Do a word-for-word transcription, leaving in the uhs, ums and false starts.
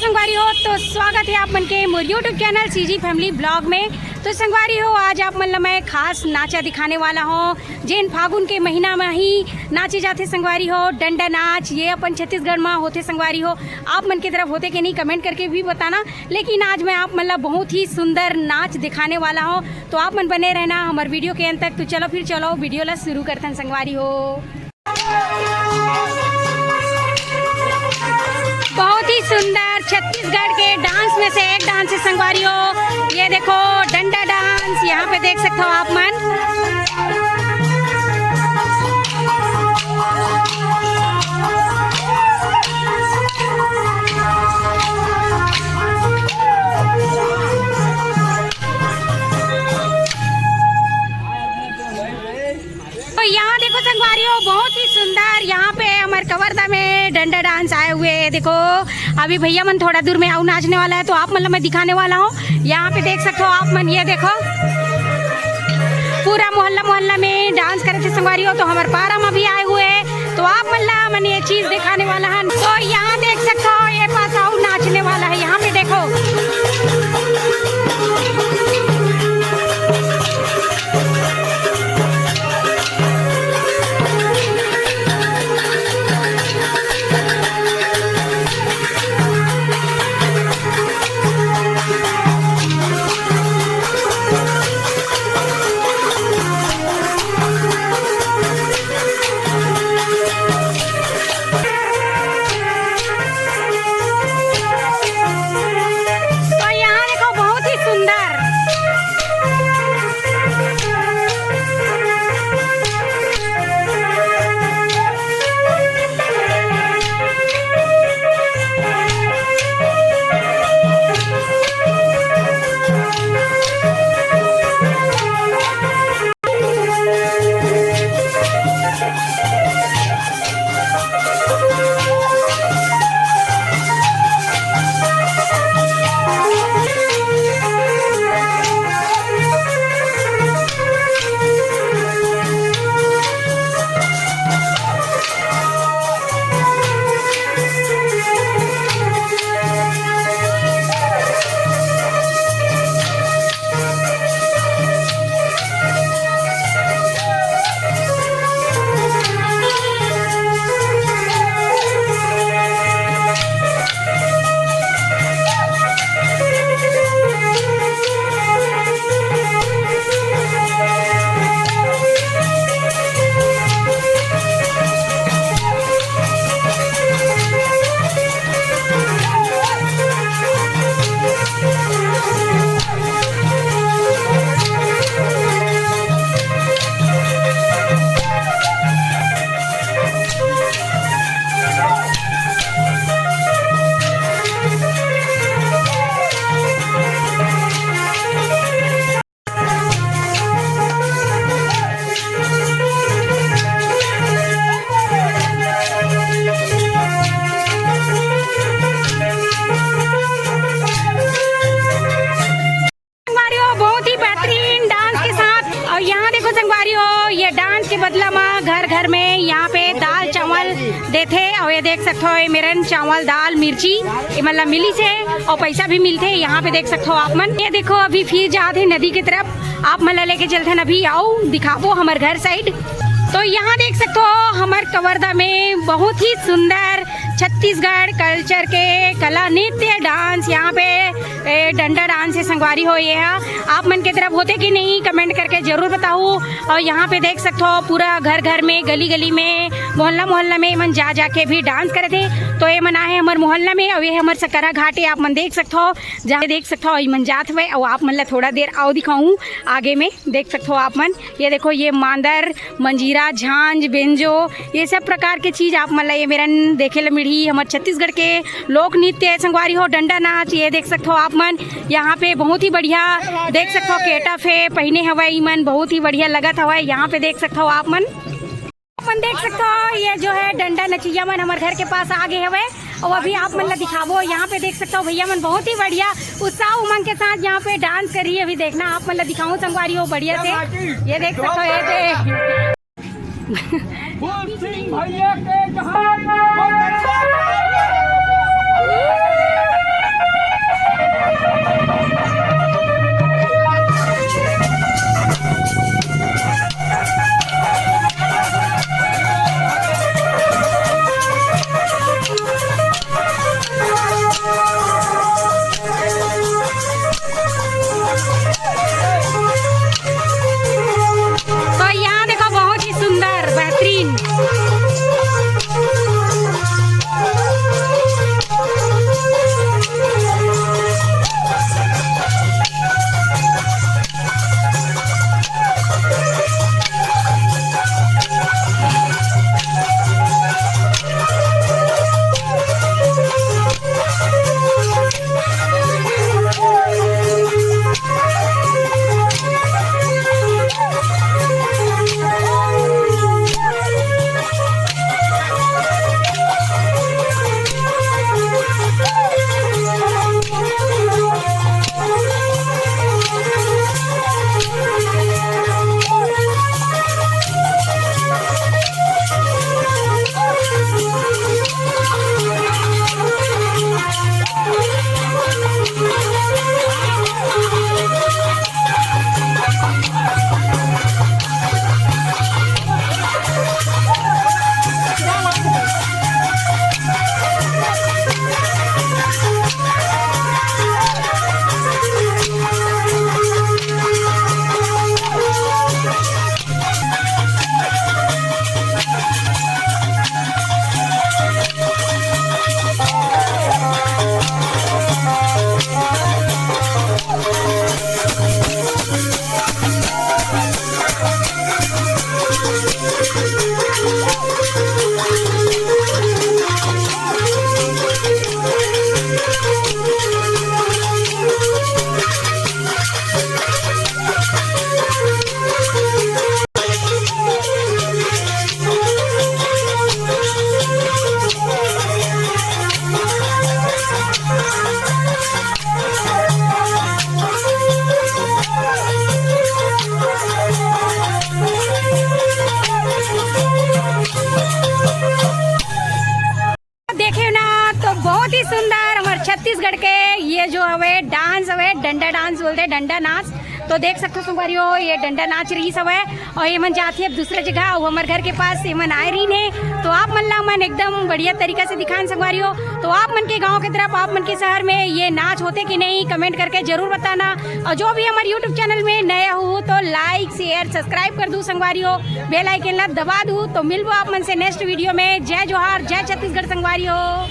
संगवारी हो, तो स्वागत है आप मन के मोर YouTube channel CG family blog में। तो संगवारी हो, आज आप मन ला मैं खास नाचा दिखाने वाला हूँ, जेन फागुन के महीना में ही नाचे जाथे संगवारी हो, डंडा नाच। ये अपन छत्तीसगढ़ में होथे संगवारी हो, आप मन के तरफ होथे कि नहीं, कमेंट करके भी बताना। लेकिन आज मैं आप मन ला बहुत ही सुंदर नाच दिखाने वाला हूँ, तो आप मन बने रहना हमारे वीडियो के अंत तक। तो चलो फिर, चलो वीडियो ला शुरू करथन संगवारी हो। बहुत ही सुंदर छत्तीसगढ़ के डांस में से एक डांस है संगवारी हो। ये देखो, डंडा डांस, यहाँ पे देख सकते हो आप मन। तो यहाँ देखो संगवारी हो, बहुत ही सुंदर यहाँ पे हमारे कवर्धा में डंडा डांस आए हुए हैं। देखो, अभी भैया मन थोड़ा दूर में आऊ नाचने वाला है, तो आप मन ला मैं दिखाने वाला हूँ। यहाँ पे देख सकते हो आप मन, ये देखो, पूरा मोहल्ला मोहल्ला में डांस करे थे संगवारी हो। तो हमारे पारा में भी आए हुए हैं, तो आप मन ला मन ये चीज दिखाने वाला है। तो यहाँ देख सकते हो, ये पास आऊ नाचने वाला है, यहाँ पे देखो। तो यहाँ देखो, बहुत ही सुंदर। संगवारी हो, बहुत ही बेहतरीन डांस के साथ। और यहाँ देखो संगवारी हो, ये डांस के बदला में घर घर में यहाँ पे दाल चावल देथे। और ये देख सकते हो, ये मेरन चावल, दाल, मिर्ची, ये मतलब मिली से और पैसा भी मिलथे। यहाँ पे देख सकते हो आप मन। ये देखो, अभी फिर जात हे नदी की तरफ, आप मन ला लेके चलथन अभी। आओ दिखाबो हमर घर साइड। तो यहाँ देख सकते हो, हमर कवर्धा में बहुत ही सुंदर छत्तीसगढ़ कल्चर के कला, नृत्य, डांस, यहाँ पे ए, डंडा डांस हे संगवारी हो। ये ह आप मन के तरफ होथे कि नहीं, कमेंट करके जरूर बताओ। और यहाँ पे देख सकते हो, पूरा घर घर में, गली गली में, मोहल्ला मोहल्ला में एमन जा जाके भी डांस करे थे। तो ये मन आए हे हमर मोहल्ला में, और ये हमर सकरा घाट हे, आप मन देख सकते हो, जहाँ देख सकते हो, ये मन जात हुए। और आप मन ला थोड़ा देर आओ दिखाऊं आगे में, देख सकते हो आप मन। ये देखो, ये मांदर, मंजीरा, झांझ, बेंजो, ये सब प्रकार के चीज आप मन ला ये मेरन देखे ला मिलही। हमर छत्तीसगढ़ के लोक नृत्य हे संगवारी हो, डंडा नाच। ये देख सकत हो आप मन, यहाँ पे बहुत ही बढ़िया देख सकत हो, केटफ हे पहिने हवय ई मन, बहुत ही बढ़िया लगत हवय। यहाँ पे देख सकत हो आप मन, अपन देख सकत हो, ये जो है डंडा नचिया मन हमर घर के पास आ गए हवय। और अभी आप मन ला दिखाबो, यहाँ पे देख सकत हो भैया मन बहुत ही बढ़िया उत्साह उमंग के साथ यहाँ पे डांस कर रही है। अभी देखना, आप मन ला दिखाऊं संगवारी हो बढ़िया से। ये देख सकत हो, ये दे फूल सिंह भैया के जहां। छत्तीसगढ़ के ये जो हवे डांस हवे, डंडा डांस बोलथे, डंडा नाच। तो देख सकथो संगवारी हो, ये डंडा नाच रहिस हवय अउ ये मन जात हे अब दूसरा जगह। अउ हमर घर के पास ये मन आए रहिन हे, तो आप मन ला मन एकदम बढ़िया तरीका से दिखान संगवारी हो। तो आप मन के गांव के तरफ, आप मन के शहर में ये नाच होथे कि नहीं, कमेंट करके जरूर बताना। अउ जो भी हमर YouTube चैनल में नया हो तो लाइक, शेयर, सब्सक्राइब कर दू संगवारी हो, बेल आइकन ला दबा दू। तो मिलबो आप मन से नेक्स्ट वीडियो में। जय जोहार, जय छत्तीसगढ़ संगवारी हो।